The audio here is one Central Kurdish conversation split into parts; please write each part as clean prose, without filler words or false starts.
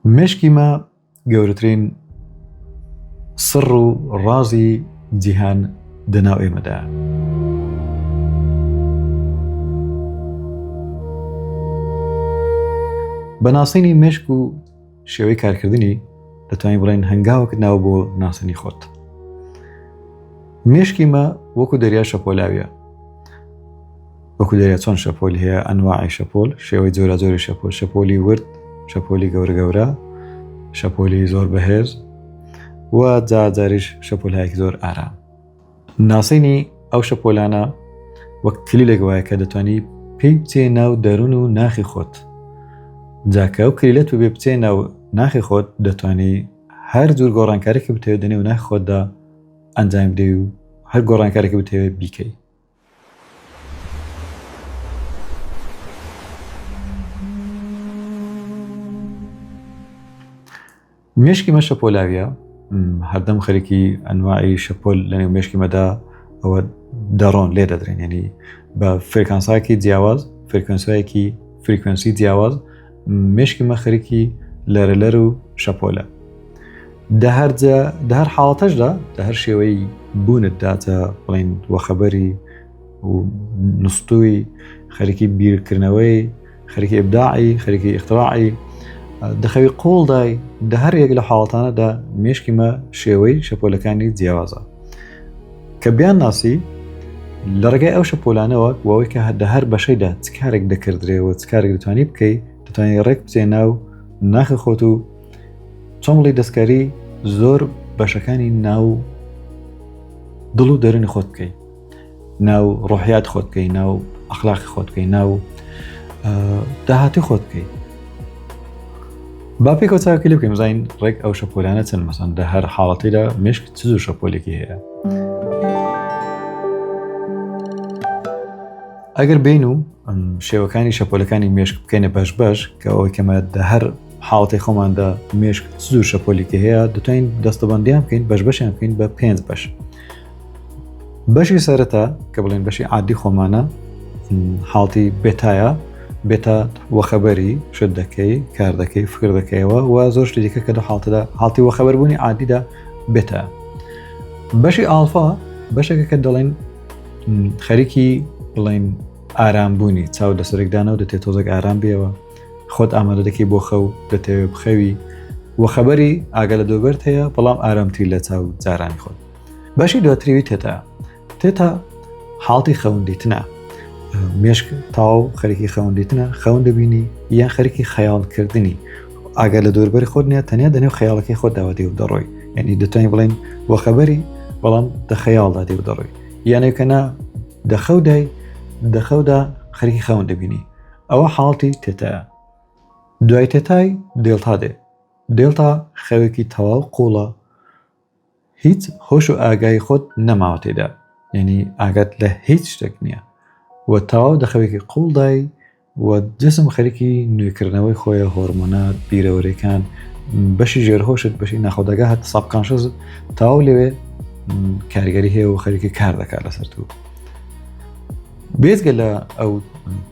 مێشکی مە گەورەترین سڕ و ڕازی جیهان دەناو ئێمەدا. بە ناسینی مێشک و شێوەی کارکردنی دەتوانین بڵێن هەنگاوەکت ناوە بۆ ناسینی خۆت. مێشکی مە وەکو دەریا شەپۆلاویە وەکو دەریا چۆن شەپۆل هەیە ئەنواعی شەپۆل شێوەی جۆرە جۆری شەپۆل شەپۆلی ورد شەپۆلی گەورە گەورە شەپۆلی زۆر بەهێز و جاجاریش شەپۆلایەکی زۆر ئارام ناسینی ئەو شەپۆلانە وەک کلیلێک وایە کە دەتوانی پێی بچێ ناو دەروون و ناخی خۆت جاکە ئەو کلیلەت و بێ بچێ ناو ناخی خۆت دەتوانی هەر جور گۆڕانکارێکی بتەوێت دەنێو ناخی خۆتدا ئەنجام بدەی و هەر گۆڕانکارێکی بتەوێت بیکەی. مێشکی مە شەپۆلاویە هەردەم خەریکی ئەنواعی شەپۆل لەنێو مێشکی مەدا ئەوە دەڕۆن لێ دەدرێن ینی بە فرێکانساکی جیاواز فرێکوێنسایەکی frequency جیاواز مێشکی مە خەریکی لەرەلەر و شەپۆلە دە هەر دە هەر حاڵەتەشدا دە هەر شێوەی بوونت داجا بڵین وەخەبەری و نوستووی خەریکی بیرکردنەوەی خەریکی ئبداعی خەریکی ئیختراعی دەخەوی قوڵدای دە هەر یەک لە حاڵەتانەدا مێشکی مە شێوەی شەپۆلەکانی جیاوازە کە بیان ناسی لە ڕێگای ئەو شەپۆلانەوە وەوەی کە دە هەر بەشەیدا چ کارێک دەکردرێەوە چ کارێک دەتوانی بکەی دەتوانانی ڕێک بچێ ناو ناخی خۆت و چۆن بڵێی دەستکاری زۆر بەشەکانی ناو دڵ و دەرونی خۆت بکەی ناو ڕۆحیات خۆت بکەی ناو ئەخلاقی خۆت بکەی ناو داهاتی خۆت بکەی با پێکەوە چاوکی لێ بکەین بزانین ڕێک ئەو شەپۆلانە چەند مەسەن لە هەر حاڵەتیدا مشک چ زۆر شەپۆلێکی هەیە ئەگەر بین و شێوەکانی شەپۆلەکانی مێشک بکەینە بەش بەش کە ئەوەی کەمە دە هەر حاڵەتی خۆماندا مێشک زۆر شەپۆلێکی هەیە دەتوانین دەستەبندیان بکەین بەش بەشیان بکەین بە پێنج بەش بەشی سەرەتا کە بڵێن بەشی عادی خۆمانە حاڵتی بێتایە بێتا وەخەبەری شت دەکەی کار دەکەی فکر دەکەیەوە و زۆر شتی دیکە کە لە حاڵتدا حاڵتی وەخەبەربوونی عادیدا بێتە بەشی ئاڵفا بەشێکە کە دەڵێن خەریکی بڵین ئارامبوونی چاو لەسەرێکدانەوە دەتێت تۆزێک ئارام بێەوە خۆت ئامادە دەکەی بۆ خەو دەتەوێت بخەوی و خەبەری ئاگا لە دۆبەرت هەیە بەڵام ئارامتری لە چاو جارانی خۆت بەشی دواتریوی تێتا تێتا حاڵتی خەون دیتنە مێشک تاو خەریکی خەون دیتنە خەون دەبینی یان خەریکی خەیاڵکردنی ئاگا لە دۆربەری خۆت نیە تەنیا دەنێو خەیاڵەکەی خۆت داوە دێ و دەڕۆی یعنی دەتوانین بڵێن وە خەبەری بەڵام دە خەیاڵدا دێ و دەڕۆی یانێکە نا دەخەودای دەخەودا خەریکی خەون دەبینی ئەوە حاڵتی تێتایە دوای تێتای دێڵتا دێ دێڵتا خەوێکی تەواو قوڵە هیچ هۆش و ئاگای خۆت نەماوە تێدا یعنی ئاگات لە هیچ شتێک نییە و تەواو دەخەوێکی قوڵدای و جسم خەریکی نوێکردنەوەی خۆیە هۆرمۆنات بیرەوەرەکان بەشی ژێرهۆشت بەشی ناخۆدەگا هەت subconscious تەواو لەوێ کاریگەری هەیە و خەریکی کار دەکات لەسەر تو بێجگە لە ئەو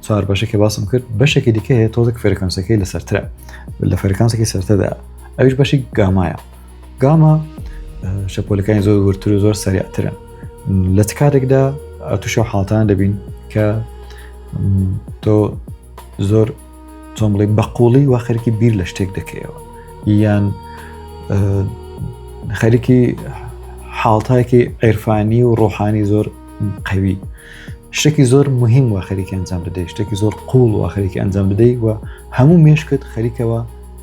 چوار بەشە کە باسم کرد بەشێکی دیکە هەیە تۆزێک frequency ەکەی لەسەرترە لە frequency ەکەی سەرتەدا ئەویش بەشی گامایە گاما شەپۆلەکانی زۆر وردتر و زۆر سەریعترن لە چ کاتێکدا تووشە حاڵتان دەبین کە تۆ زۆر چۆن بڵێ بە قوڵی وا خەریکی بیر لە شتێک دەکەیەوە یان خەریکی حاڵتایەکی عێرفانی و ڕۆحانی زۆر قەوی شتێکی زۆر مهم وە خەریکی ئەنجام بدەیت شتێکی زۆر قوڵ وە خەریکی ئەنجام بدەیت و هەموو مێشکت خەریکەوە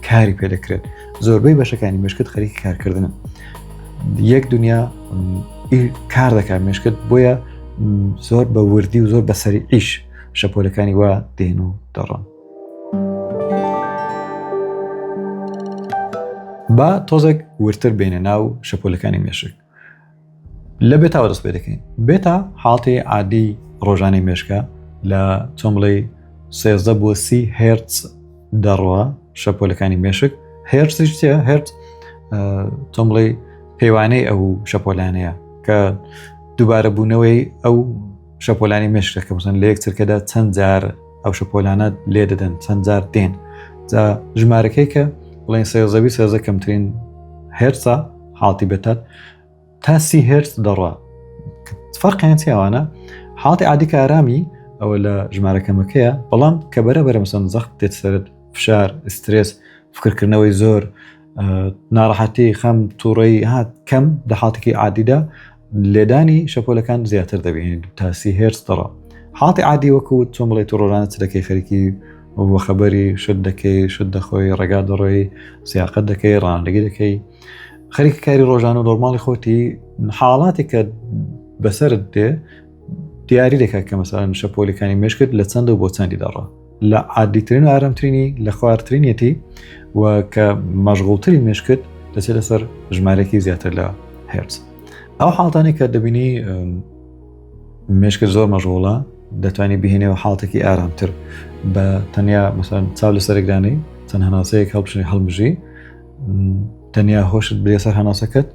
کاری پێ دەکرێت زۆربەی بەشەکانی مێشکت خەریکی کارکردنن یەک دنیا کار دەکات مێشکت بۆیە زۆر بە وردی و زۆر بە سەری ئیش شەپۆلەکانی وا دێن و دەڕۆن. با تۆزێک ورتر بێنە ناو شەپۆلەکانی مێشک لە بێتاوە دەست پێ دەکەین بێتا حاڵتی عادی ڕۆژانەی مێشکە لە چۆن بڵێ 13 بۆ سی هێرتز دەڕوا شەپۆلەکانی مێشک هێرتزیش چیە هێرتز چۆن بڵێ پێوانەی ئەو شەپۆلانەیە کە دووبارە بوونەوەی ئەو شەپۆلانی مێشکە کە بزن لە یەک چرکەدا چەند جار ئەو شەپۆلانە لێ دەدەن چەند جار دێن جا ژمارەکەی کە بڵێن سێزەوی سێزە کەمترین هێرسە حاڵتی بێتات تا سی هێرس دەڕا فەرقیان چیوانە حاڵتی عادی کە ئارامی ئەوە لە ژمارە کەمەکەیە بەڵام کە بەرە بەرە مەسەن زەخت دێت سەرت فشار ئسترێس فکرکردنەوەی زۆر ناڕەحەتی خەم تووڕەی هات کەم لە حاڵتێکی عادیدا لێدانی شەپۆلەکان زیاتر دەبینیت تاسی هێرس دەڕا حاڵتی عادی وەکو چۆن بڵێ تو ڕۆژانە چ دەکەی خەریکی وەخەبەری شت دەکەی شت دەخۆی ڕێگا دەڕۆی سیاقەت دەکەی ڕانندگی دەکەی خەریکی کاری ڕۆژانە و نۆرماڵی خۆتی حاڵاتێک کە بەسەرت دێ دیاری دەکات کە مەسەلەن شەپۆلەکانی مێشکت لە چەندە بۆ چەندی دەڕە لە عادیترین و ئارامترینی لە خوارترینیەتی و کە مەشغوڵتری مێشکت دەچێت لەسەر ژمارەێکی زیاتر لە هێرز ئەو حاڵتانی کە دەبینی مێشکت زۆر مەشغوڵە دەتوانانی بهێنەوە حاڵتێکی ئارامتر بە تەنیا مەسەن چاو لە سەرێکدانی چەند هەناسەیەک هەڵبشنی هەڵمژی تەنیا هۆشت بێ سەر هەناسەکەت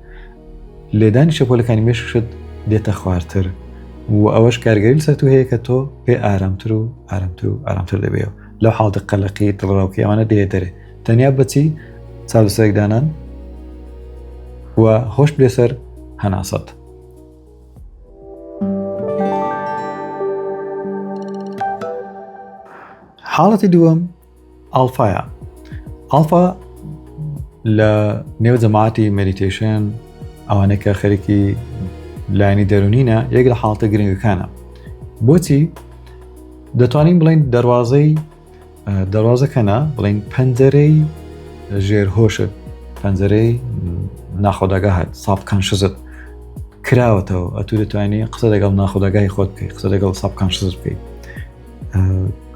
لێدانی شەپۆلەکانی مێشکشت دێتە خوارتر و ئەوەش کارگەری لەسەر تو هەیە کە تۆ پێ ئارامتر و ئارامتر و ئارامتر دەبێەوە لەو حاڵتە قەلەقی دڵڕاوکی ئەوانە دێ دەرێ تەنیا بەچی چاو لەسەرێک دانان و هۆش بێ سەر هەناسەت. حاڵەتی دووەم ئاڵفایە ئاڵفا لە نێو جەماعەتی meditation ئەوانەی کە خەریکی لایەنی دەرونینە یەک لە حاڵتە گرنگەکانە بۆچی دەتوانین بڵین دەواازەی دەواازەکەنا بڵین پەنجەرەی ژێر هۆشت پەنجەرەی ناخۆداگا هەت subconscious ت کراوەتەوە ئەتو دەتوانانی قسە لەگەڵ ناخۆداگای خۆت بکەیت قسە لەگەڵ subconscious ت بکەیت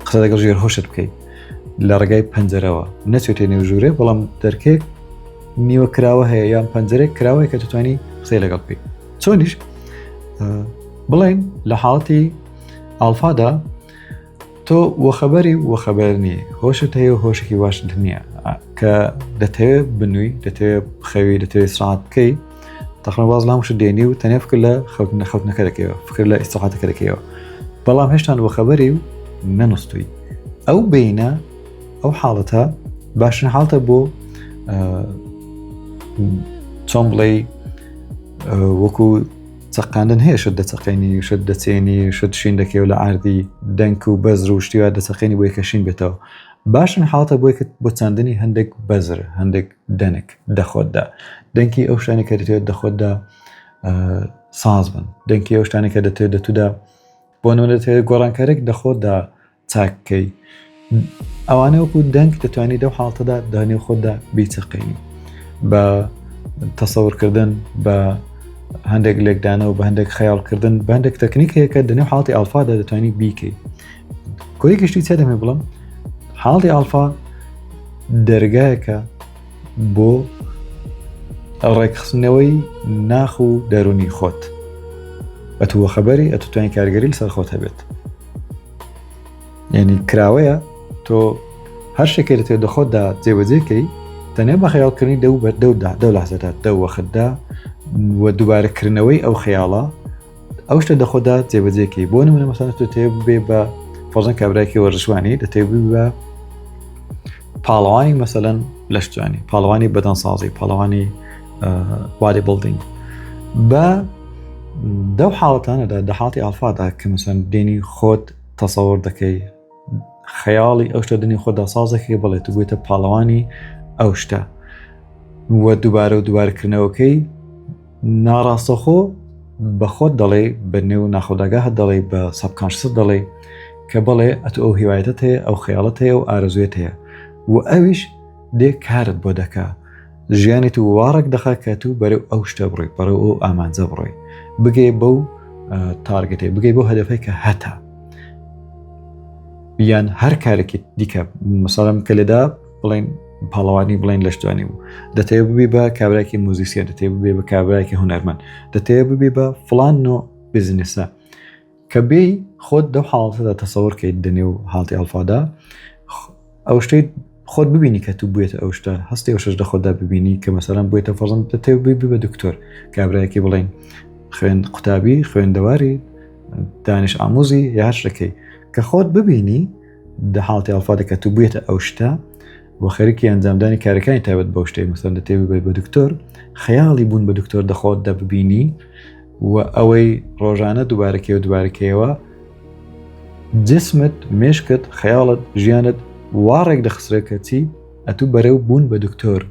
قسە لەگەڵ ژێر هۆشت بکەیت لە ڕێگای پەنجەرەوە نەچێتێ نێو ژوورێ بەڵام دەرکێک نیوە کراوە هەیە یان پەنجەرێک کراوەیە کە دەتوانی قسەی لەگەڵ بکەیت چۆنیش بڵێن لە حاڵەتی ئالفادا تۆ وەخەبەری وەخەبەر نیە هۆشت هەیە و هۆشێکی باشت نییە کە دەتەوێت بنووی دەتەوێت بخەوی دەتەوێت سرعات بکەی تەخمە واز لام شت دێنی و تەنیا فکر لە خەوتنە خەوتنەکە دەکەیەوە فکر لە ئیسراحەتەکە دەکەیەوە بەڵام هێشتان وەخەبەری و نەنووسوی ئەو بینە ئەو حاڵەتە باشترین حاڵتە بۆ چۆن بڵێ وەکو چەقاندن هەیە شت دەچەقێنی شت دەچێنی شت شین دەکەی لە ئاردی دەنک و بەزر و شتیوا دەچەقێنی بۆی کە شین بێتەوە باشن حاڵتە بۆی کە بۆ چاندنی هەندێک بەزر هەندێک دەنک دەخۆتدا دەنکی ئەو شتانی کە دەتەوێت دەخۆتدا ساز بن دەنکی ئەو شتانی کە دەتەوێت دەتودا بۆ نمونە دەتەوێت گۆڕانکاریێک دەخۆتدا چاک بکەی ئەوانە وەکو دەنگ دەتوانانی دەو حاڵتەدا دانێ خۆتدا بیچەقێنی بە تەسەورکردن بە هەندێک لێکدانە و بە هەندێک خەیاڵکردن بە هەندێک تەکنیک هەیە کە دەنێو حاڵتی ئالفادا دەتوانانی بیکەی کۆی گشتی چێ دەمێ بڵم حاڵی ئالفا دەرگایەکە بۆ ڕێکخستنەوەی ناخ و دەرونی خۆت ئەتووە خەبەری ئەتوتوانین کارگەری لەسەر خۆت هەبێت یعنی کراوەیە تۆ هەر شتێک دەتێت دەخۆتدا جێبەجێکەی تەنیا بە خەیاڵکردنی دەو بەر دەودا دەو لەحزەدا دەو وەختدا و دووبارەکردنەوەی ئەو خەیاڵە ئەو شتە دەخۆدا جێبەجێکەی بۆ نمونە مەسەلەن تۆ تێ بێ بە فەرزەن کابراایکی وەرزشوانی دەتێ ببی بە پاڵەوانی مەسەلەن لەشجوانی پاڵەوانی بەدەنسازی پاڵەوانی bodybuilding بە دەو حاڵەتانەدا دە حاڵتی ئالفادا کە مەسەن دێنی خۆت تەسەوەر دەکەی خەیاڵی ئەو شتە دنی خۆدا سازێکی بڵێت و بوویتە پاڵەوانی ئەو شتە وە دووبارە و دووبارەکردنەوەکەی ناڕاستەخۆ بە خۆت دەڵێ بە نێو ناخۆداگاهت دەڵێ بە subconscious ت دەڵێ کە بەڵێ ئەتو ئەو هیوایەتت هەیە ئەو خەیاڵت هەیە و ئارەزوێت هەیە و ئەویش دێ کارت بۆ دەکا ژیانی تو واڕێک دەخا کە تو بەرەو ئەو شتە بڕۆی بەرەو ئەو ئامانجە بڕۆی بگەی بەو target ێ بگەی بۆ هەدەفەی کە هەتا یان هەر کارێکی دیکە مسەڵم کە لێدا بڵێن پاڵەوانی بڵێن لەشجوانی بوو دەتەوێت ببی بە کابراکی موزیسیان دەتەوێت ببی بە کابراکی هونەرمەند دەتەوێت ببی بە فلان نۆ بزنسە کە بێی خۆت دەو حاڵەتەدا تەسەوەر کەیت دەنێو حاڵتی ئەلفادا ئەو شتەی خۆت ببینی کە تو بوویتە ئەو شتە هەستی ئەو شەش لە خۆتدا ببینی کە مەسەلەن بوویتە فەرزەند دەتەوێت ببی بە دکتۆر کابرایەکی بڵێن خوێن قوتابی خوێندەواری دانش ئاموزی یا هەر شتەکەی کە خۆت ببینی دە حاڵتی ئەلفا دەکە تو بوویتە ئەو شتە. و خەریکی ئەنجامدانی کارەکانی تایبەت بەو شتەی مەسەلەن دەتەوێ ببیت بە دکتۆر خەیاڵی بوون بە دکتۆر دەخۆت دەببینی و ئەوەی ڕۆژانە دووبارەکەی و دووبارەکەیەوە جسمت مێشکت خەیاڵت ژیانت وا ڕێک دەخسرێت کە چی ئەتوو بەرەو بوون بە دکتۆر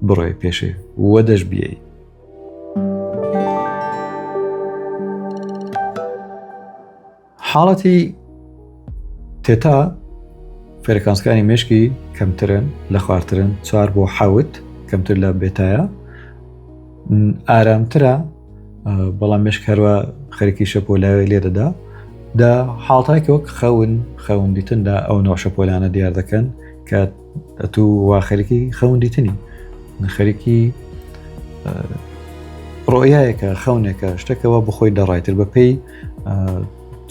بڕۆی پێشێ وە دەش بیەی. حاڵەتی تێتا فرێکانسەکانی مێشکی کەمترن لە خوارترن چوار بۆ حەوت کەمتر لە بێتایە ئارامترە بەڵام مێشک هەروە خەرکی شەپۆلاوێ لێ دەدا دە حاڵتایکی وەک خەون خەون دیتندا ئەو نەوە شەپۆلانە دیار دەکەن کە ئەتوو وا خەریکی خەون دیتنی خەریکی ڕۆیایەکە خەونێکە شتەکەەوە بخۆی دەڕایتر بە پێی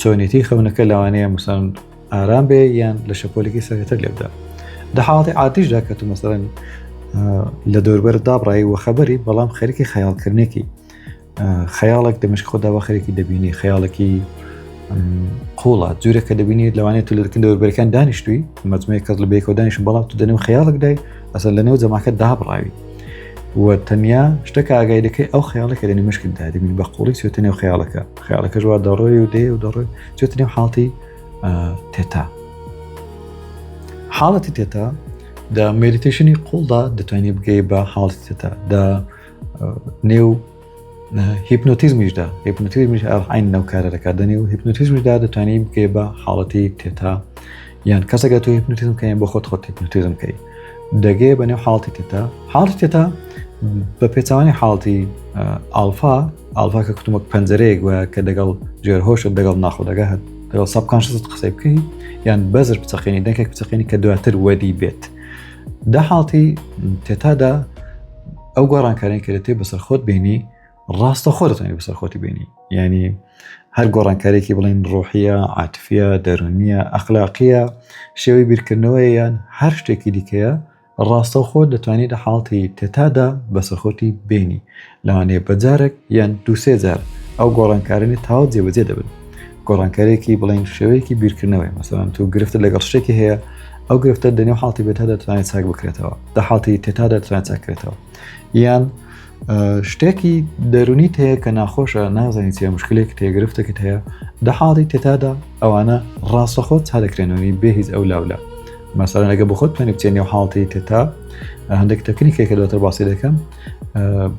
چۆنێتی خەونەکە لەوانەیە مسان ئارام بێ یان لە شەپۆلێکی سەرتر لێ بدا دە حاڵەتی عادیشدا کە تو مەسەرەن لە دەوربەر دابڕایی وە خەبەری بەڵام خەریکی خەیاڵکردنێکی خەیاڵێک دەمشک خۆدا بە خەرێکی دەبینی خەیاڵێکی قوڵە جورێک کە دەبینیت لەوانەیە تو لەکن دەوربەرەکان دانیشتوی مەجموعەیەک کەس لە بەیەکەوە دانیشن بەڵام تو دەنێو خەیاڵێک دای ئەسەر لەنێو جەماکە دابڕاوی و تەنیا شتەکە ئاگای دەکەی ئەو خەیاڵێک کە دەنێو مشکت دا دەبینی بە قوڵی چێتە نێو خەیاڵەکە خەیاڵەکەش وا دەڕۆی و دێ و دەڕۆی چێتە نێو حاڵتی تێتا حاڵەتی تێتا دە meditation ی قوڵدا دەتوانانی بگەی بە حاڵەتی تێتا دە نێو هیپنۆتیزمیشدا هیپنۆتیزمیش عین نەو کارە دەکات دەنێ و هیپنۆتیزمیشدا دەتوانانی بگەی بە حاڵەتی تێتا یان کەسەکە تۆ هیپنۆتیزم کەین بۆ خۆت خۆت هیپنۆتیزم کەی دەگەی بە نێو حاڵەتی تێتا حاڵەتی تێتا بە پێچوانی حاڵەتی ئالفا ئالفا کە کوتمەک پەنجەرەیەک وایە کە دەگەڵ ژێر هۆشت دەگەڵ ناخۆدەگە هەت دەگەڵ subconscious ت قسەی بکەی یان بەزر بچەقێنی دەنکێک بچەقێنی کە دواتر وەدی بێت دە حاڵتی تێتادا ئەو گۆڕانکاریان کە دەتێ بەسەر خۆت بینی ڕاستە خۆ دەتوانانی بەسەر خۆتی بینی یعنی هەر گۆڕانکارێکی بڵین ڕۆحیە عاتفیە دەرونیە ئەخلاقیە شێوەی بیرکردنەوەی یان هەر شتێکی دیکەیە ڕاستەوخۆ دەتوانانی لە حاڵتی تێتادا بەسەرخۆتی بینی لەوانەیە بە جارێک یان دووسێ جار ئەو گۆڕانکارانی تاوا جێبەجێ دەبن گۆڕانکاریەکی بڵین شێوەیەکی بیرکردنەوەی مەسەلەن تو گرفتە لەگەڵ شتێکی هەیە ئەو گرفتە دەنێو حاڵتی بێتا دەتوانێت چاک بکرێتەوە دە حاڵتی تێتا دەتوانێت چاکرێتەوە یان شتێکی دەرونیت هەیە کە ناخۆشە نازانی چیە مشکلێک تێ گرفتێکت هەیە دە حاڵی تێتادا ئەوانە ڕاستەخۆ چا دەکرێنەوەی بێ هیچ ئەو لاولا مەسەلەن ئەگە بخۆت توانێت بچێ نێو حاڵتی تێتا هەندێک تەکنیکێک کە دواتر باسی دەکەم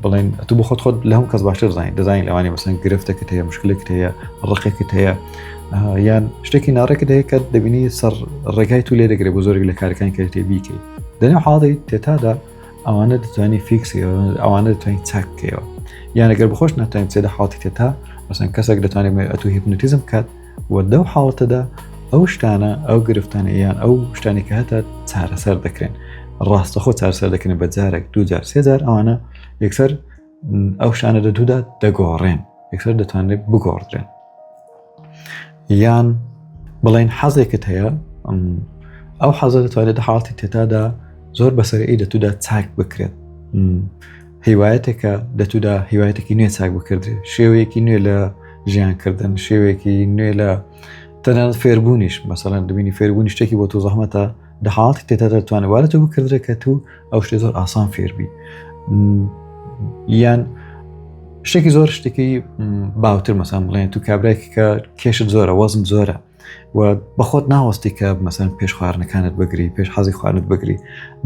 بڵێن تو بخۆت خۆت لە هەموو کەس باشتر زانین دەزانین لەوانەیە مەسەن گرفتێکت هەیە مشکلێکت هەیە ڕقێکت هەیە یان شتێکی ناڕێکت هەیە کە دەبینی سەر ڕێگای تو لێ دەگرێت بۆ زۆرێک لە کارەکان کە تێ بیکەی دەنێو حاڵی تێتادا ئەوانە دەتوانانی فیکسی ئەوانە دەتوانین چاک بکەیەوە یان ئەگەر بخۆش ناتوانین بچێت لە حاڵەتی تێتا مەسەن کەسێک دەتوانێت ئەتو هیپنۆتیزم بکات و لەو حاڵەتەدا ئەو شتانە ئەو گرفتانە یان ئەو شتانی کە هەتا چارەسەر دەکرێن ڕاستەخۆ چارەسەر دەکرێن بە جارێک دوو جار سێ جار ئەوانە یەکسەر ئەو شتانە لە دوودا دەگۆڕێن یەکسەر دەتوانرێت بگۆڕدرێن یان بڵێن حەزێکت هەیە ئەو حەزە دەتوانێت حاڵتی تێتادا زۆر بەسەرئی دەتودا چاک بکرێت هیوایەتێکە دەتودا هیوایەتێکی نوێ چاک بکردرێت شێوەیەکی نوێ لە ژیانکردن شێوەیەکی نوێ لە تەنانەت فێربوونیش مەسەڵەن دەبینی فێربوونی شتێکی بۆ تۆ زەحمەتە دە حاڵەتی تێتا دەتوانێت وارە تۆ بکردرێت کە تو ئەو شتێ زۆر ئاسان فێربی یان شتێکی زۆر شتێکی باوتر مەسان بڵێن تو کابراایکی کە کێشت زۆرە وەزن زۆرە و بەخۆت ناوەستی کە مەسەن پێش خواردنەکانت بگری پێش حەزی خواردنت بگری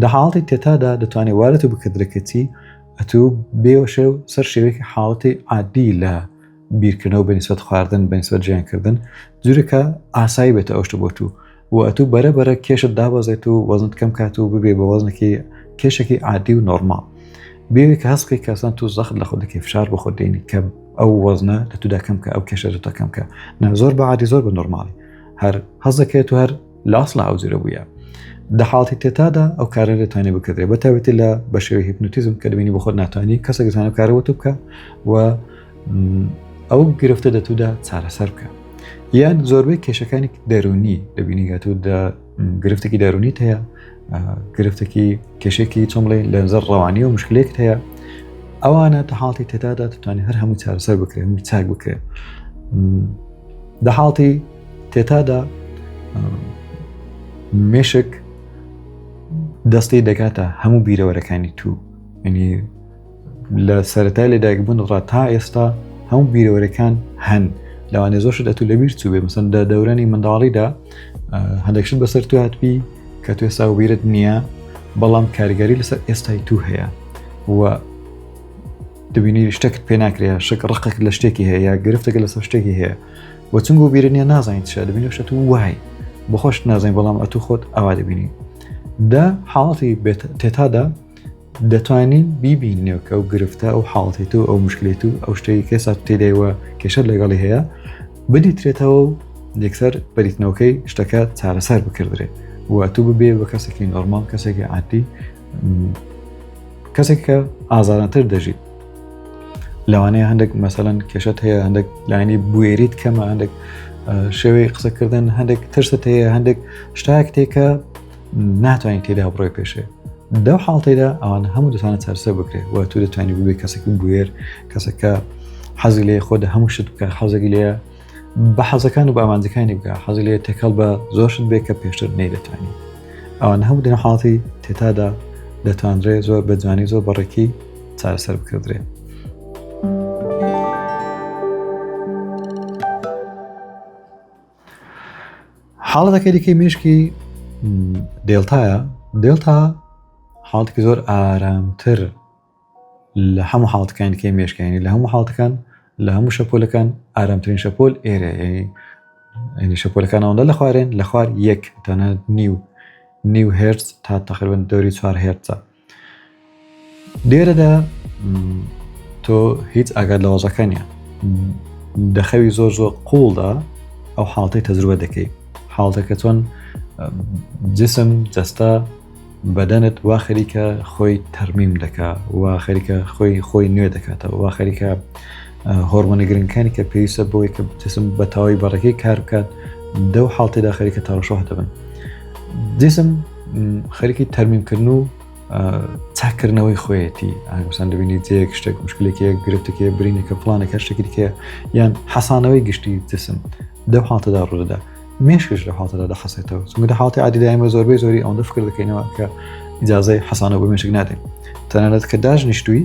دە حاڵەتی تێتادا دەتوانێت وارەت و بکردرێکەتی ئەتوو بێوەشێ و سەر شێوەیەکی حاڵەتی عادی لە بیرکردنەوە بەنیسبەت خواردن بەنیسبەت ژیانکردن جورێکە ئاسایی بێتە ئەو شتە بۆ تو و ئەتوو بەرە بەرە کێشت دابەزێت و وەزنت کەم کات و ببێ بە وەزنێکی کێشێکی عادی و نۆرماڵ بێوی کە هەست بکەیت کەسان تو زەخت لە خۆت دەکەی فشار بە خۆت دێنی کە ئەو وەزنە لە تودا کەم کە ئەو کێشە لە تودا کەم کە نا زۆر بە عادی زۆر بە نۆرماڵی هەر هەست دەکەیت و هەر لاسڵا ئەو جورە بووە دە حاڵەتی تێتادا ئەو کارە دەتوانێت بکردێت بە تایبەتی لە بە شێوەی هیپنۆتیزم کە دەبینی بۆ خۆت ناتوانانی کەسێک دەتوانێت کارە بۆ تۆ بکە و ئەو گرفتە دەتودا چارەسەر بکە یان زۆربەی کێشەکانی دەرونی دەبینی گاتوو دە گرفتێکی دەرونیت هەیە گرفتێکی کێشێکی چۆن بڵێ لە نظر ڕەوانی و مشکلێکت هەیە ئەوانە تە حاڵتی تێتادا دەتوانێت هەر هەموو چارەسەر بکرێن هەموو چاک بکرێن دە حاڵتی تێتادا مێشک دەستی دەگاتە هەموو بیرەوەرەکانی تو ینی لە سەرەتای لەدایکبوون ڕا تا ئێستا هەموو بیرەوەرەکان هەن لەوانێ زۆر شت ئەتوو لەبیر چوو بێ مەسەن لە دەورانی منداڵیدا هەندێک شت بەسەر تو هاتبی کە تو ئێستا بیرت نییە بەڵام کاریگەری لەسەر ئێستای تو هەیە و دەبینی شتێکت پێ ناکرێ شک ڕقێک لە شتێکی هەیە یا گرفتێک لەسەر شتێکی هەیە و چونگو بیرت نییە نازانیت چیە دەبینی شت وای بەخۆشت نازانین بەڵام ئەتوو خۆت ئەوا دەبینی دە حاڵەتی تێتادا دەتوانین بیبینینەوە کە ئەو گرفتە ئەو حاڵەتی تو ئەو مشکلێت و ئەو شتەی کە ئێستا تێدایوە کێشەت لەگەڵی هەیە بدیترێتەوە و یەکسەر بەریتنەوەکەی شتەکە چارەسەر بکردرێت و تو ببێ بە کەسێکی نۆرمال کەسێکی عادی کەسێک کە ئازارانتر دەژیت لەوانەیە هەندێک مەسەلەن کێشت هەیە هەندێک لایانی بوێریت کەمە هەندێک شێوەی قسەکردن هەندێک ترست هەیە هەندێک شتایەک تێکە ناتوانانی تێدا بڕۆی پێشێ دەو حاڵتەیدا ئەوان هەموو دەتوانێت چارەسەر بکرێت و تو دەتوانانی ببێ کەسێکی بوێر کەسەکە حەزی لێ خۆ دە هەموو شت بکە حەزێکی لێ بە حەزەکان و بە ئامانجەکانی بکە حەزی لێ تێکەڵ بە زۆر شت بێ کە پێشتر نەیدەتوانی ئەوان هەموو دەنە حاڵەتی تێتادا دەتوانرێ زۆر بە جوانی زۆر بەڕێکی چارەسەر بکردرێ. حاڵەتەکەی دیکەی مێشکی دێلتایە دێلتا حاڵەتێکی زۆر ئارامتر لە هەموو حاڵەتەکانی دیکەی مێشکانی لە هەموو حاڵەتەکان لە هەموو شەپۆلەکان ئارامترین شەپۆل ئێرە ینی شەپۆلەکان ئەوەندە لە خوارێن لە خوار یەک تەنانەت نیو نیو هێرتز تا تقریبا دەوری چوار هێرتزە لێرەدا تۆ هیچ ئاگات لە وەزەکە نیە دەخەوی زۆر زۆر قوڵدا ئەو حاڵەتی تەجروبە دەکەی حاڵەتەکە چۆن جسم جەستە بەدەنت وا خەریکە خۆی تەرمیم دەکا وا خەریکە خۆی خۆی نوێ دەکاتەوە وا خەریکە هۆرمۆنە گرنگەکانی کە پێویستە بۆی کە جسم بە تەواوی بەڕێکەی کار بکات دەو حاڵتێدا خەریکە تەڕەشۆه دەبن جسم خەریکی تەرمیمکردن و چاکردنەوەی خۆیەتی ئاگوسان دەبینی جێک شتێک مشکلێکی گرفتێکی برینێکە فلانێک هەر شتێکی دیکە یان حەسانەوەی گشتی جسم دەو حاڵتەدا ڕوودەدا مێشکش لە حاڵەتەدا دەحەسێتەوە چونکە لە حاڵەتی عادیدا ئێمە زۆربەی زۆری ئەوەندە فکر دەکەینەوە کە ئیجازەی حەسانەوە بە مێشک نادەین تەنانەت کە داش نیشتووی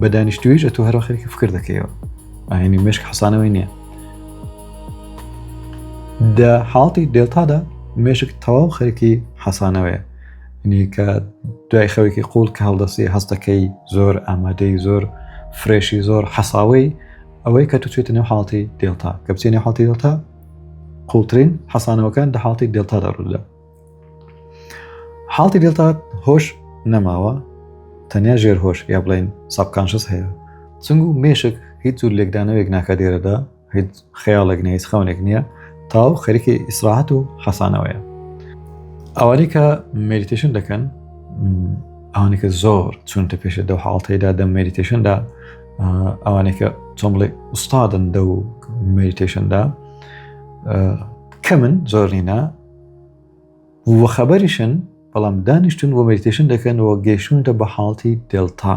بە دانیشتوویش ئەتوو هەروە خەریکی فکر دەکەیەوە ئاینی مێشک حەسانەوەی نییە دە حاڵەتی دێلتادا مێشک تەواو خەریکی حەسانەوەیە یعنی کە دوای خەوێکی قوڵ کە هەڵدەستی هەستەکەی زۆر ئامادەی زۆر fresh ی زۆر حەساوەی ئەوەی کە تو چێتە نێو حاڵەتی دێلتا کە بچێ نێو حاڵەتی دێلتا قوڵترین حەسانەوەکان لە حاڵەتی دێلتادا ڕوودەدا حاڵەتی دێلتا هۆش نەماوە تەنیا ژێر هۆش یا بڵێن subconscious هەیە چونگ و مێشک هیچ جور لێکدانەوەیەک ناکە لێرەدا هیچ خەیاڵێک نیە هیچ خەونێک نییە تاو خەریکی ئیسراحەت و حەسانەوەیە ئەوانەی کە meditation دەکەن ئەوانەی کە زۆر چونتە پێشە دەو حاڵتەیدا دەم meditation دا ئەوانەی کە چۆن بڵێ ئوستادن دەو meditation دا کەمن زۆر نینە و خەبەریشن بەڵام دانیشتون و meditation دەکەن و گەیشتونتە بە حاڵتی دێلتا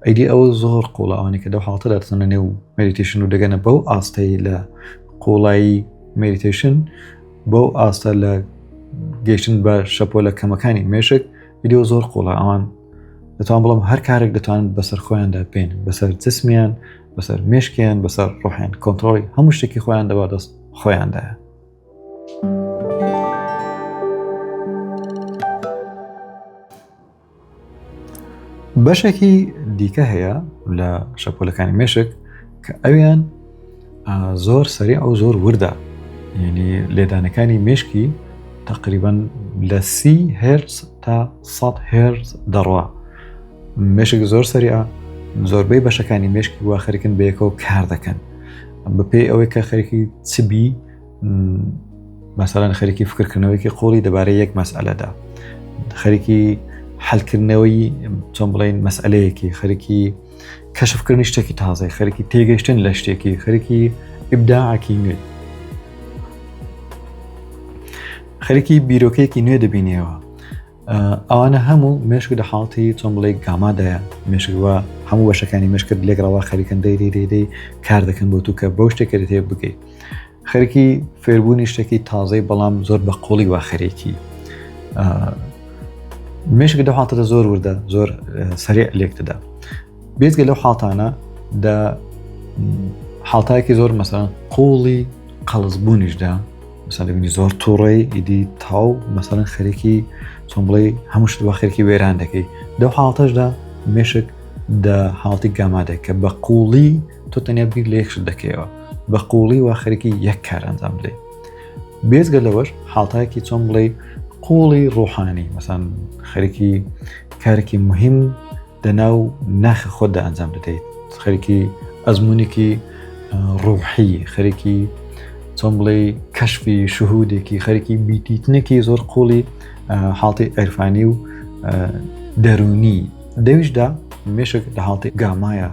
ئەیدی ئەوە زۆر قوڵە ئەوانەی کە دەو حاڵتەدا دەچنە نێو meditation و دەگەنە بەو ئاستەی لە قوڵایی meditation بەو ئاستە لە گەیشتن بە شەپۆلە کەمەکانی مێشک ڤیددیو زۆر قوڵە ئەوان دەتوان بڵم هەر کارێک دەتوانن بەسەر خۆیاندا بێن بەسەر جسمیان بەسەر مێشکیان بەسەر ڕۆحیان کۆنتترۆڵی هەموو شتێکی خۆیان دەبا دەست خۆیاندایە. بەشێکی دیکە هەیە لە شەپۆلەکانی مێشک کە ئەویان زۆر سەری ئەو زۆر وردە یعنی لێدانەکانی مێشکی تقریبا لە سی هێرتز تا 100 هێرتز دەڕوا مێشک زۆر سەریعە زۆربەی بەشەکانی مێشکی وا خەریکن بەیەکەوە کار دەکەن بەپێی ئەوەی کە خەریکی چبی مەسەلەن خەریکی فکرکردنەوەیکی قوڵی دەبارەی یەک مەسئلەدا خەریکی حلکردنەوەی چۆن بڵین مەسئلەیەکی خەریکی کەشفکردنی شتێکی تازەی خەریکی تێگەشتن لە شتێکی خەریکی ئیبداعکی نوێ خەریکی بیرۆکەیەکی نوێ دەبینیەوە ئەوانە هەموو مێشک لە حاڵەتی چۆن بڵێ گامادایە مێشک وە هەموو بەشەکانی مێشکت لێکڕەوە خەریکن دەی دەی دەی دەی کار دەکەن بۆ تو کە بەو شتێک کە دەتەوێت بگەیت خەریکی فێربوونی شتێکی تازەی بەڵام زۆر بە قوڵی وا خەریکی. مێشک لەو حاڵەتە زۆر وردە زۆر سەریع لێک دەدا بێزگە لەو حاڵتانە دە حاڵتایەکی زۆر مەسەن قوڵی قەڵزبوونیشدا مەسەن دەبینی زۆر تووڕەی ئیدی تاو مەسەن خەریکی چۆن بڵێ هەموو شت وا خەریکی وێران دەکەی لەو حاڵتەشدا مێشک دە حاڵتی گاما دەکە بە قوڵی تۆ تەنیا بیر لە یەک شت دەکەیەوە بە قوڵی وا خەریکی یەک کار ئەنجام بدەیت بێزگە لەوەش حاڵتایەکی چۆن بڵێ قوڵی ڕۆحانی مەسان خەریکی کارێکی مهم دەناو ناخە خۆتدا ئەنجام دەدەیت خەریکی ئەزمونێکی ڕوحی خەریکی چۆن بڵێ کەشفی شهودێکی خەریکی بیتیتنێکی زۆر قوڵی حاڵتی عرفانی و دەرونی دەویشدا مێشک لە حاڵتی گامایە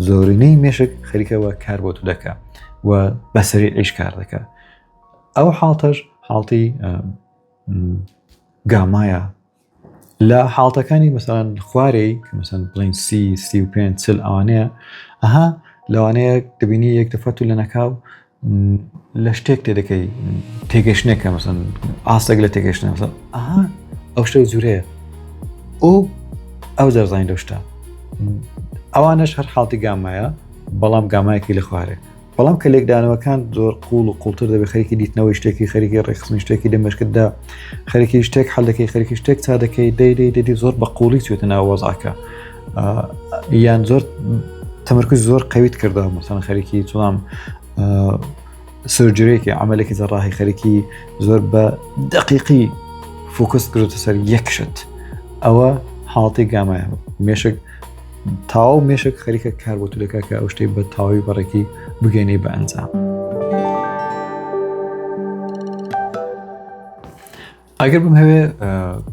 زۆرینەی مێشک خەریکەوە کار بۆ تو دەکە و بەسەری ئیش کار دەکە ئەو حاڵتەش حاڵتی گامایە لە حاڵتەکانی مەسەلەن خوارەی کە مەسەن بڵین سی 35 چل ئەوانەیە ئەها لەوانەیە دەبینی یەک دەفەت و لە نەکاو لە شتێک تێ دەکەی تێگەشتێکە مەسەن ئاستێک لە تێگەشتن مەسەن ئەها ئەو شتە جورەیە ئەو ئەو دەرزانین لەو شتە ئەوانەش هەر حاڵتی گامایە بەڵام گامایەکی لە خوارێ بەڵام کە لێکدانەوەکان زۆر قوڵ و قوڵتر دەبێت خەریکی دیتنەوەی شتێکی خەریکی ڕێکخستنی شتێکی دەمەشکتدا خەریکی شتێک حل دەکەی خەریکی شتێک چا دەکەی دەی دەی دەدی زۆر بە قوڵی چێتە ناو وەزعەکە یان زۆر تەمەرکز زۆر قەویت کردەوە مەسەن خەریکی چڵام surgery ێکی عملێکی جەڕاهی خەریکی زۆر بە دقیقی focus کردوتە سەر یەک شت ئەوە حاڵتی گامایە مێشک تەواو مێشک خەریکە کار بۆ تو دەکات کە ئەو شتەی بە تەواوی بەڕێکی بگەێنی بە ئەنجام. ئەگەر بمهەوێ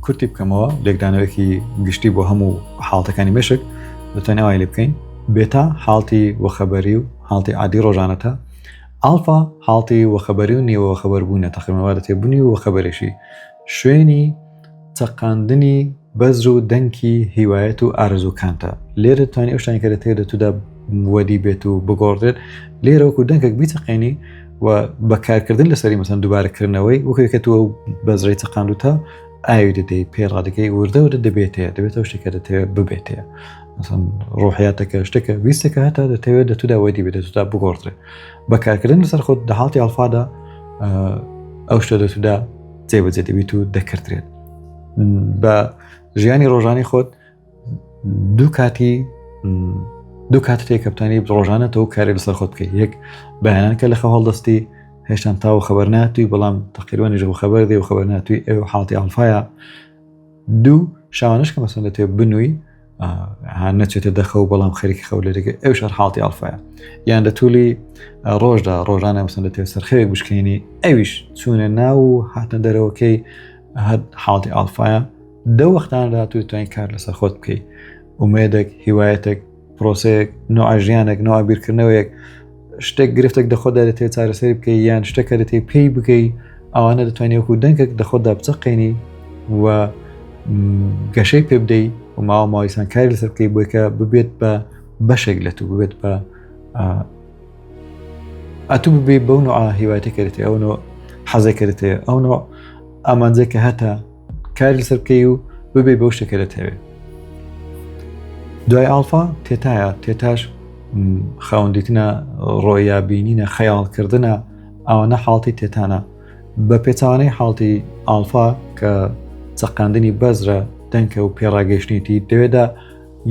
کورتی بکەمەوە لێکدانەوەکی گشتی بۆ هەموو حاڵتەکانی مێشک دەتوانین ئەوای لێ بکەین بێتا حاڵتی وەخەبەری و حاڵتی عادی ڕۆژانەتە ئاڵفا حاڵتی وەخەبەری و نیوە خەبەر بوونە تەقریبا دەتێ بوونی و وەخەبەرێشی شوێنی چەقاندنی بەزر و دەنکی هیوایەت و ئارەزووکانتە لێرە دەتوانانی ئەو شتانی کە دەتەوێت لە تودا وەدی بێت و بگۆڕدرێت لێرە وەکو دەنکێک بیچەقێنی و بەکارکردن لەسەری مەسەن دووبارەکردنەوەی وەکو کە تو ئەو بەزرەی چەقاندوتە ئاوی دەدەی پێ ڕادەکەی وردە وردە دەبێتەیە دەبێتەوە شتێکە دەتەوێت ببێتەیە مەسەن ڕۆحیاتەکە شتێکە ویستێکە هەتا دەتەوێت دە تودا وەدی بێت دە تودا بگۆڕدرێت بەکارکردن لەسەر خۆت دە حاڵتی ئەڵفادا ئەو شتە دە تودا جێبەجێ دەبیت و دەکردرێت بە ژیانی ڕۆژانی خۆت دوو کاتی دوو کات تێ کە بتانی ڕۆژانە تۆ کاری لەسەر خۆت بکەیت یەک بەیانان کە لە خەو هەڵدەستی هێشتان تاوە خەبەر ناتوی بەڵام تقریبانیش بۆ خەبەر دێ و خەبەر ناتوی ئەو حاڵتی ئەڵفاە دوو شەوانەش کە مەسەن دەتێ بنووی نەچێتە دەخەو بەڵام خەریکی خەو لێ دەکەی ئەو شەر حاڵتی ئەڵفایە یان لە تولی ڕۆژدا ڕۆژانە مەسەن دەتێ سەرخەوێک بشکێنی ئەویش چوونە ناو و هاتنە دەرەوەکەی هەر حاڵتی ئاڵفایە دە وەختاندا تو توانین کار لەسەر خۆت بکەیت ئومێدێک هیوایەتێک پرۆسەیەک نوع ژیانێک نوع بیرکردنەوەیەک شتێک گرفتێک دەخۆدا دەتێت چارەسەری بکەی یان شتێکە دەتێت پێی بگەی ئەوانە دەتوانێت وەکو دەنگێک دەخۆدا بچەقێنی و گەشەی پێ بدەی و ماوە ماوەیسان کاری لەسەر بکەی بۆی کە ببێت بە بەشێک لە تو ببێت بە ئەتوو ببێ بەو نوع هیوایەتە کردێت ئەو نوع حەزە کردێت ئەو نوع ئامانجێک کە هەتا کاری لەسەر بکەی و ببێ بەو شتێکە دەتەوێت دوای ئاڵفا تێتایە تێتاش خاوەندیتنە ڕۆیا بینینە خەیاڵکردنە ئەوانە حاڵتی تێتانە بە پێچوانەی حاڵتی ئاڵفا کە چەقاندنی بەزرە دەنکە و پێڕاگەیشتنیتی دەوێدا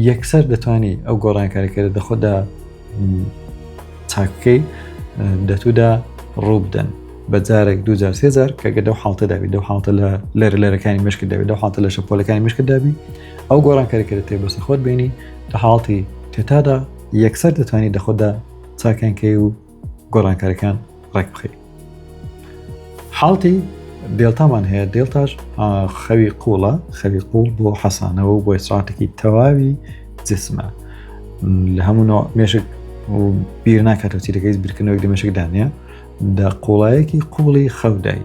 یەکسەر دەتوانی ئەو گۆڕانکاریکە دەخۆدا چاکەکەی دەتودا ڕوو بدەن بە جارێک دو جار سێ جار کە گەدە حاڵتە دابی دە حاڵتە لە لەرە لەرەکانی مشک دەبێت دە حاڵتە لە شەپۆلەکانی مشک دابی ئەو گۆڕانکاری کە دەتێ بەسەر خۆت بینی لە حاڵتی تێتادا یەکسەر دەتوانانی دەخۆدا چاکەنکەی و گۆڕانکاریەکان ڕێک بخەیت حاڵتی دێلتامان هەیە دێلتاش خەوی قوڵە خەوی قوڵ بۆ حەسانەوە و بۆ ئیسراحەتێکی تەواوی جسمە لە هەموو نوع مێشک بیر ناکاتەوە چی دەکەیت بیرکردنەوەی لە مێشکدا نییە دە قوڵایەکی قوڵی خەودای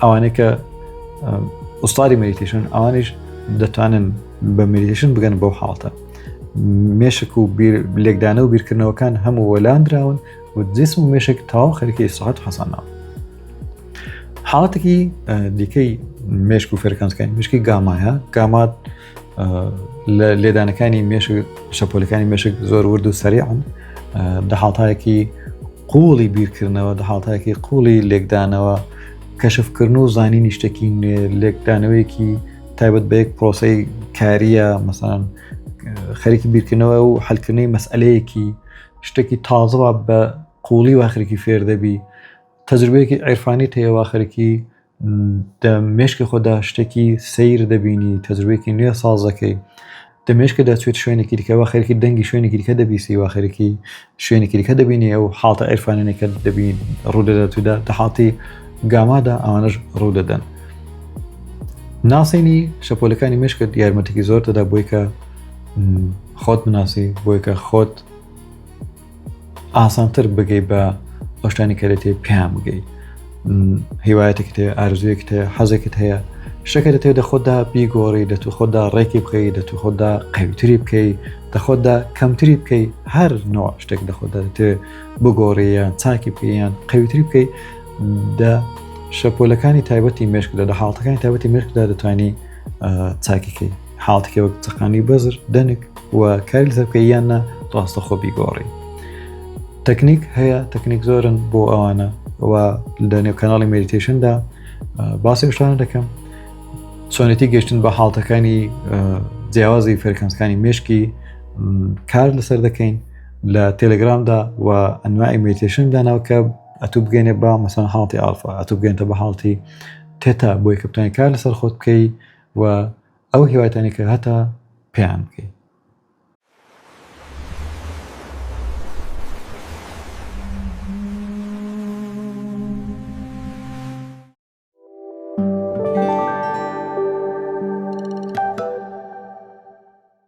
ئەوانەی کە ئوستادی meditation ئەوانیش دەتوانن بە meditation بگەن بەو حاڵتە مێشک و لێکدانە و بیرکردنەوەکان هەموو وەلاندراون و جسم و مێشک تەواو خەریکی ئیسراحەت و حەسانەوە حاڵەتێکی دیکەی مێشک و فێرکانسەکانی مشکی گامایە گاما لە لێدانەکانی مێشک شەپۆلەکانی مێشک زۆر ورد و سەریعن دە حاڵتایەکی قوڵی بیرکردنەوە دە حاڵتایەکی قوڵی لێکدانەوە کەشفکردن و زانینی شتێکی نوێ لێکدانەوەیەکی تایبەت بە یەک پرۆسەی کاریە مەسان خەریکی بیرکردنەوە و حلکردنی مەسئلەیەکی شتێکی تازەوە بە قوڵی واخرێکی فێر دەبی تەجروبەیەکی عیرفانیت هەیە وا خەریکی دە مێشکی خۆدا شتێکی سیر دەبینی تەجروبەیەکی نوێ ساز دەکەی دە مێشکە دەچێت شوێنێکی دیکە وا خەریکی دەنگی شوێنێکی دیکە دەبیسی وا خەریکی شوێنێکی دیکە دەبینی ئەو حاڵتە عیرفانانەی کە دەبین ڕوودەدات و دە حاڵتی گامادا ئەوانەش ڕوودەدەن ناسینی شەپۆلەکانی مێشکت یارمەتێکی زۆر دەدا بۆی کە خۆت بناسی بۆی کە خۆت ئاسانتر بگەی بە ئەو شتانی کە دەتەوێت پێیان بگەی هیوایەتێکت هەیە ئارزوویەکت هەیە حەزێکت هەیە شتەکە دەتەوێت دە خۆتدا بیگۆڕی دەتو خۆتدا ڕێکی بخەی دەتو خۆتدا قەویتری بکەی دە خۆتدا کەمتری بکەی هەر نوع شتێک دە خۆتدا دەتەوێت بگۆڕی یان چاکی بکەی یان قەویتری بکەی دە شەپۆلەکانی تایبەتی مێشکدا دە حاڵەتەکانی تایبەتی مێشکدا دەتوانی چاکیکەی حاڵەتێکی وەک چەقانی بەزر دەنک و کاری لەسەر بکەی یان نا ڕاستەخۆ بیگۆڕی تەکنیک هەیە تەکنیک زۆرن بۆ ئەوانە و لە نێو کەناڵی meditation دا باسی شتانە دەکەم چۆنێتی گەشتن بە حاڵتەکانی جیاوازی frequency ەکانی مێشکی کار لەسەر دەکەین لە تێلگرامدا و ئەنواعی meditation داناوە کە ئەتوو بگەینێ بە مەسەن حاڵتی ئالفا ئەتوو بگەینتە بە حاڵتی تێتا بۆی کە بتوانانی کار لەسەر خۆت بکەی و ئەو هیواتانی کە هەتا پێیان بکەیت.